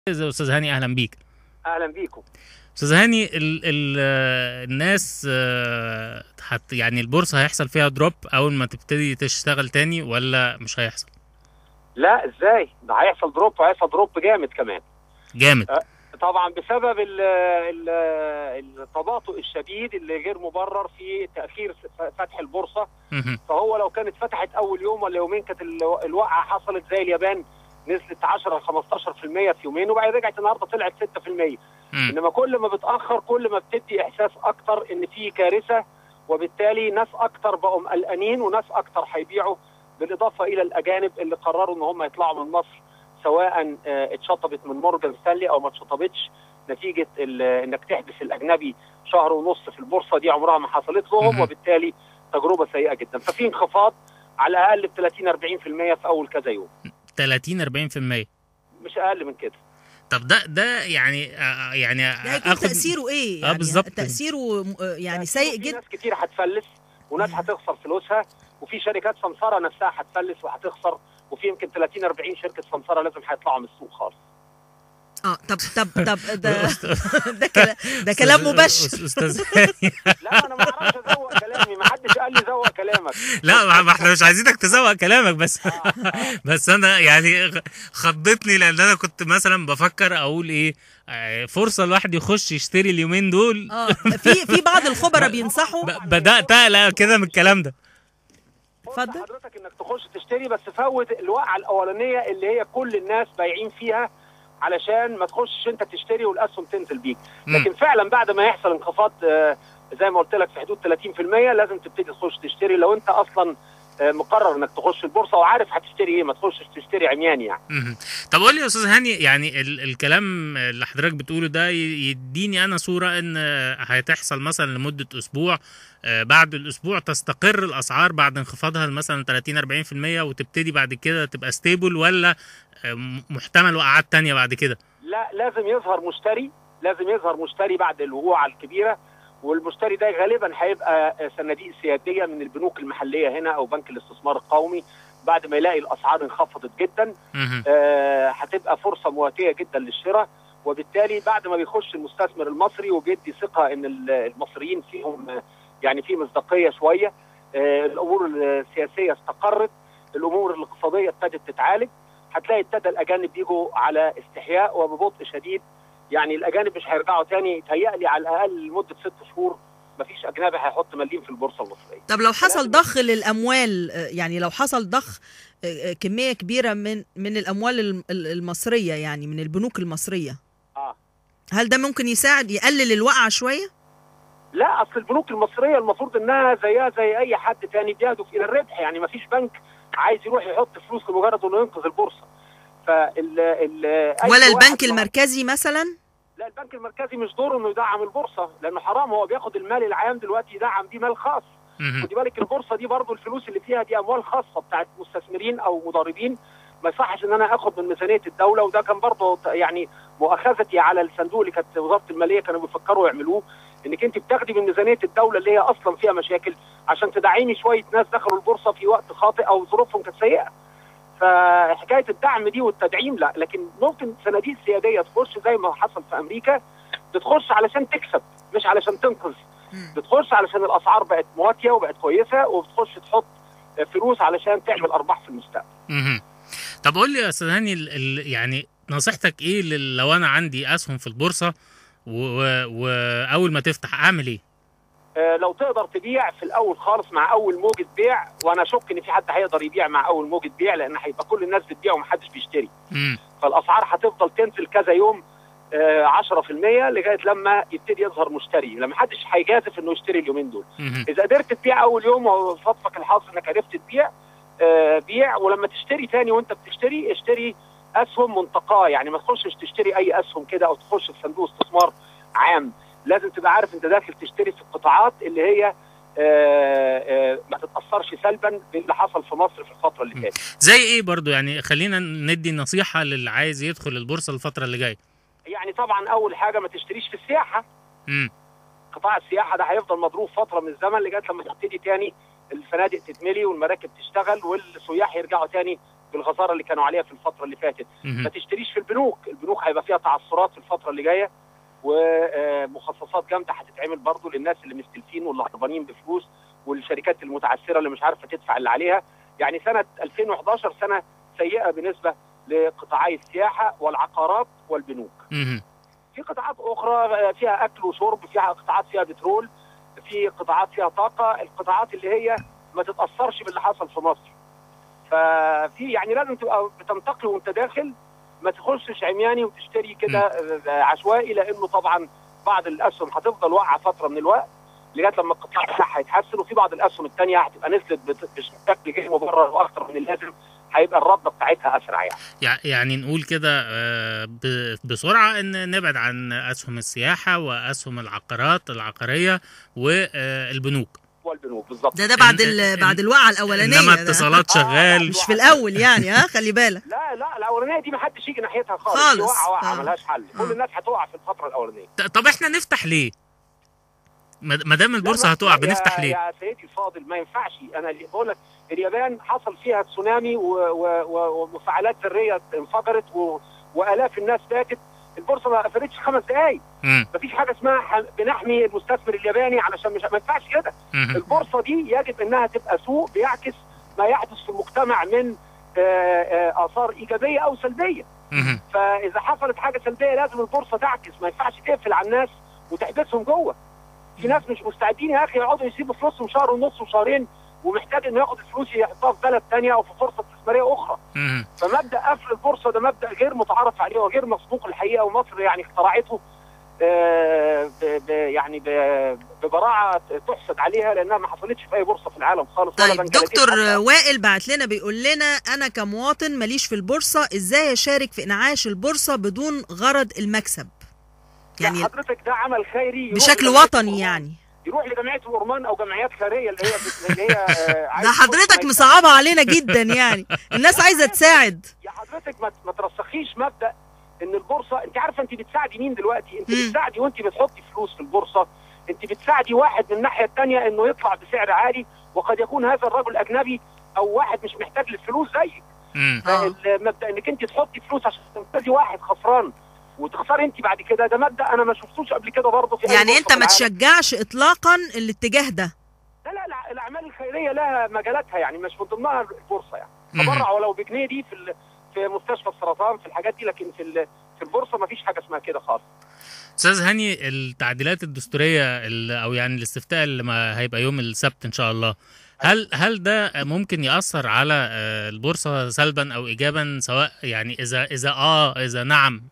استاذ هاني، اهلا بيك. اهلا بيكم. استاذ هاني، ال ال الناس يعني البورصة هيحصل فيها drop اول ما تبتدي تشتغل تاني ولا مش هيحصل؟ لا، ازاي؟ ده هيحصل drop، وهيحصل drop جامد كمان. جامد. طبعا بسبب التباطؤ الشديد اللي غير مبرر في تاخير فتح البورصة. فهو لو كانت فتحت اول يوم ولا يومين كانت الوقعة حصلت زي اليابان، نزلت 10 15% في يومين، وبعدين رجعت النهارده طلعت 6%. انما كل ما بتاخر كل ما بتدي احساس اكتر ان في كارثة، وبالتالي ناس اكتر بقوا قلقانين وناس اكتر هيبيعوا، بالاضافة الى الاجانب اللي قرروا ان هم يطلعوا من مصر، سواء اتشطبت من مورجان ستانلي او ما اتشطبتش، نتيجة انك تحبس الاجنبي شهر ونص في البورصة دي عمرها ما حصلت لهم، وبالتالي تجربه سيئه جدا. ففي انخفاض على الاقل ب 30 40% في اول كذا يوم. 30 40% مش اقل من كده. طب ده يعني ده تاثيره ايه؟ يعني بالظبط تاثيره يعني سيء جدا. ناس كتير هتفلس وناس هتخسر فلوسها، وفي شركات سمساره نفسها هتفلس وهتخسر، وفي يمكن 30 40 شركة سمساره لازم هيطلعوا من السوق خالص. طب ده ده كلام مباشر. استاذ هاني، لا انا ما اعرفش ازوق كلامي، ما حدش قال لي زوق كلامك. لا، ما احنا مش عايزينك تزوق كلامك، بس بس انا يعني خضتني، لان انا كنت مثلا بفكر اقول ايه، فرصة الواحد يخش يشتري اليومين دول. في بعض الخبراء بينصحوا. بدات اقلق كده من الكلام ده. اتفضل حضرتك انك تخش تشتري، بس فوت الوقعة الاولانية اللي هي كل الناس بايعين فيها، علشان ما تخشش انت تشتري والاسهم تنزل بيك. لكن فعلا بعد ما يحصل انخفاض زي ما قلت لك في حدود 30% لازم تبتدي تخش تشتري، لو انت اصلا مقرر انك تخش البورصة وعارف هتشتري ايه، ما تخشش تشتري عمياني يعني. طب قول لي يا استاذ هاني، يعني الكلام اللي حضرتك بتقوله ده يديني انا صوره ان هتحصل مثلا لمدة اسبوع، بعد الاسبوع تستقر الاسعار بعد انخفاضها مثلا 30 40% وتبتدي بعد كده تبقى stable، ولا محتمل وقعات تانية بعد كده؟ لا، لازم يظهر مشتري، لازم يظهر مشتري بعد الوقوع الكبيرة، والمشتري ده غالبا هيبقى صناديق سيادية من البنوك المحلية هنا او بنك الاستثمار القومي، بعد ما يلاقي الاسعار انخفضت جدا. هتبقى فرصة مواتيه جدا للشراء، وبالتالي بعد ما بيخش المستثمر المصري وبيدي ثقة ان المصريين فيهم يعني في مصداقية شوية، الامور السياسية استقرت، الامور الاقتصادية ابتدت تتعالج، هتلاقي ابتدى الاجانب بيجوا على استحياء وببطء شديد. يعني الاجانب مش هيرجعوا تاني، يتهيألي على الاقل لمدة 6 شهور مفيش اجنبي هيحط مليم في البورصة المصرية. طب لو حصل ضخ للاموال، يعني لو حصل ضخ كمية كبيرة من الاموال المصرية، يعني من البنوك المصرية، هل ده ممكن يساعد يقلل الوقعة شوية؟ لا، اصل البنوك المصرية المفروض انها زيها زي اي حد تاني بيهدف الى الربح، يعني مفيش بنك عايز يروح يحط فلوس لمجرد انه ينقذ البورصة. ولا البنك المركزي مثلا؟ لا، البنك المركزي مش دوره انه يدعم البورصة، لانه حرام، هو بياخد المال العام دلوقتي يدعم بيه مال خاص. خدي بالك البورصة دي برضو الفلوس اللي فيها دي اموال خاصة بتاعت مستثمرين او مضاربين، ما يصحش ان انا اخد من ميزانية الدولة. وده كان برضو يعني مؤاخذتي على الصندوق اللي كانت وزارة المالية كانوا بيفكروا يعملوه، انك انت بتاخدي من ميزانية الدولة اللي هي اصلا فيها مشاكل عشان تدعمي شوية ناس دخلوا البورصة في وقت خاطئ او ظروفهم كانت سيئه. فحكايه الدعم دي والتدعيم لا، لكن ممكن صناديق سيادية تخش زي ما حصل في امريكا، بتخش علشان تكسب مش علشان تنقذ، بتخش علشان الاسعار بقت مواتيه وبقت كويسة، وبتخش تحط فلوس علشان تعمل ارباح في المستقبل. طب قول لي يا استاذ هاني، يعني نصيحتك ايه لو انا عندي اسهم في البورصة واول ما تفتح اعمل ايه؟ لو تقدر تبيع في الاول خالص مع اول موجه بيع، وانا اشك ان في حد هيقدر يبيع مع اول موجه بيع، لان هيبقى كل الناس بتبيع ومحدش بيشتري. فالاسعار هتفضل تنزل كذا يوم 10% لغاية لما يبتدي يظهر مشتري، لما محدش هيجازف انه يشتري اليومين دول. اذا قدرت تبيع اول يوم وصادفك الحظ انك عرفت تبيع، بيع، ولما تشتري تاني وانت بتشتري اشتري اسهم منتقاه، يعني ما تخشش تشتري اي اسهم كده او تخش في صندوق استثمار عام. لازم تبقى عارف انت داخل تشتري في القطاعات اللي هي ما تتاثرش سلبا باللي حصل في مصر في الفترة اللي فاتت. زي ايه برضو؟ يعني خلينا ندي نصيحة للي عايز يدخل البورصة الفترة اللي جاية. يعني طبعا اول حاجة ما تشتريش في السياحة. قطاع السياحة ده هيفضل مضروب فترة من الزمن لغاية لما تبتدي تاني الفنادق تتملي والمراكب تشتغل والسياح يرجعوا تاني بالغزاره اللي كانوا عليها في الفترة اللي فاتت. ما تشتريش في البنوك، البنوك هيبقى فيها تعثرات في الفترة اللي جاية، ومخصصات جامدة هتتعمل برضو للناس اللي مستلفين واللي هربانين بفلوس والشركات المتعثره اللي مش عارفه تدفع اللي عليها. يعني سنة 2011 سنة سيئه بالنسبة لقطاعي السياحة والعقارات والبنوك. في قطاعات اخرى فيها اكل وشرب، فيها قطاعات فيها بترول، في قطاعات فيها طاقة، القطاعات اللي هي ما تتاثرش باللي حصل في مصر. ففي يعني لازم تبقى بتنتقي وانت داخل، ما تخشش عمياني وتشتري كده عشوائي، لانه طبعا بعض الاسهم هتفضل واقعه فترة من الوقت لغاية لما القطاع بتاعها هيتحسن، وفي بعض الاسهم الثانية هتبقى نزلت بشكل غير مبرر واكثر من اللازم، هيبقى الردة بتاعتها اسرع. يعني نقول كده بسرعة ان نبعد عن اسهم السياحة واسهم العقارات العقارية والبنوك. والبنوك بالظبط. ده بعد بعد الوقعة الاولانية، انما اتصالات شغال مش في الاول يعني. خلي بالك. لا الاولانية دي ما حدش يجي ناحيتها خالص، وقعه ملهاش حل، كل الناس هتقع في الفترة الاولانية. طب احنا نفتح ليه؟ ما دام البورصة هتقع بنفتح ليه؟ يا سيدي الفاضل ما ينفعش. انا اللي بقول لك اليابان حصل فيها تسونامي ومفاعلات ذرية انفجرت والاف الناس ماتت، البورصة ما قفلتش 5 دقائق. مفيش حاجة اسمها بنحمي المستثمر الياباني علشان مش، ما ينفعش كده. البورصة دي يجب انها تبقى سوق بيعكس ما يحدث في المجتمع من اثار ايجابية او سلبية. فاذا حصلت حاجة سلبية لازم البورصة تعكس، ما ينفعش تقفل على الناس وتحبسهم جوه. في ناس مش مستعدين يا اخي يقعدوا يسيبوا فلوسهم شهر ونص وشهرين، ومحتاج انه ياخد الفلوس يحطها في بلد ثانية او في فرصة استثمارية اخرى. فمبدا قفل البورصة ده مبدا غير متعارف عليه وغير مسبوق الحقيقة، ومصر يعني اخترعته يعني ببراعه تحسد عليها، لانها ما حصلتش في اي بورصة في العالم خالص. طيب دكتور وائل بعت لنا بيقول لنا انا كمواطن ماليش في البورصة، ازاي اشارك في انعاش البورصة بدون غرض المكسب؟ يعني حضرتك ده عمل خيري بشكل وطني، يعني يروح لجمعية الأورمان او جمعيات خيرية اللي هي ده حضرتك مصعبه علينا جدا، يعني الناس عايزه تساعد. يا حضرتك ما ترسخيش مبدا ان البورصة، انت عارفه انت بتساعدي مين دلوقتي؟ انت بتساعدي وانت بتحطي فلوس في البورصة، انت بتساعدي واحد من الناحية الثانية انه يطلع بسعر عالي، وقد يكون هذا الرجل اجنبي او واحد مش محتاج للفلوس زيك. فالمبدا انك انت تحطي فلوس عشان تنقذي واحد خسران وتخسري انت بعد كده، ده مبدا انا ما شفتوش قبل كده برضه في. يعني انت ما تشجعش اطلاقا الاتجاه ده؟ لا، الاعمال الخيرية لها مجالاتها، يعني مش من ضمنها البورصة. يعني تبرع ولو بجنيه دي في مستشفى السرطان في الحاجات دي، لكن في البورصة ما فيش حاجة اسمها كده خالص. استاذ هاني، التعديلات الدستورية او يعني الاستفتاء اللي ما هيبقى يوم السبت ان شاء الله، هل ده ممكن يأثر على البورصة سلبا أو إيجابا؟ سواء يعني إذا نعم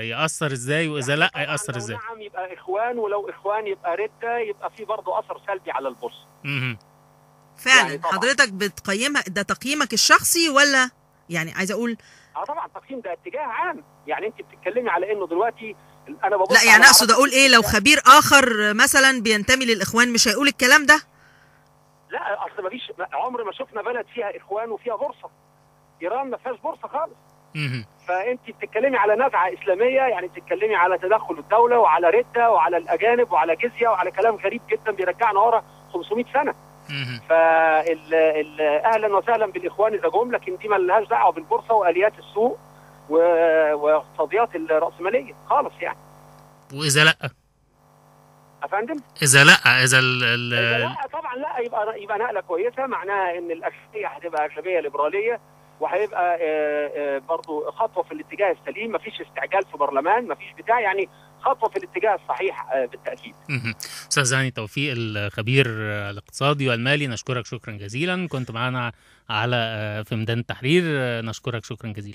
يأثر إزاي، وإذا لا يأثر إزاي؟ لو نعم يبقى إخوان، ولو إخوان يبقى ردة، يبقى في برضه أثر سلبي على البورصة. فعلا يعني حضرتك بتقيمها، ده تقييمك الشخصي ولا يعني عايز أقول؟ طبعا تقييم ده اتجاه عام، يعني أنت بتتكلمي على إنه دلوقتي أنا ببص. لا يعني أقصد أقول إيه، لو خبير آخر مثلا بينتمي للإخوان مش هيقول الكلام ده؟ لا اصل ما فيش، عمر ما شفنا بلد فيها اخوان وفيها بورصة. ايران ما فيهاش بورصة خالص. فانت بتتكلمي على نزعه اسلامية، يعني بتتكلمي على تدخل الدولة وعلى رده وعلى الاجانب وعلى جزيه وعلى كلام غريب جدا بيرجعنا ورا 500 سنة. اهلا وسهلا بالاخوان اذا جم، لكن دي ما لهاش دعوه بالبورصه واليات السوق واقتصاديات الراسمالية خالص يعني. واذا لا افندم؟ اذا لا، اذا لا طبعا لا، يبقى نقله كويسة، معناها ان الاغلبية هتبقى اغلبية ليبرالية، وهيبقى برضو خطوة في الاتجاه السليم، مفيش استعجال في برلمان، مفيش بتاع، يعني خطوة في الاتجاه الصحيح بالتاكيد. استاذ هاني توفيق الخبير الاقتصادي والمالي، نشكرك شكرا جزيلا، كنت معنا على في ميدان التحرير، نشكرك شكرا جزيلا.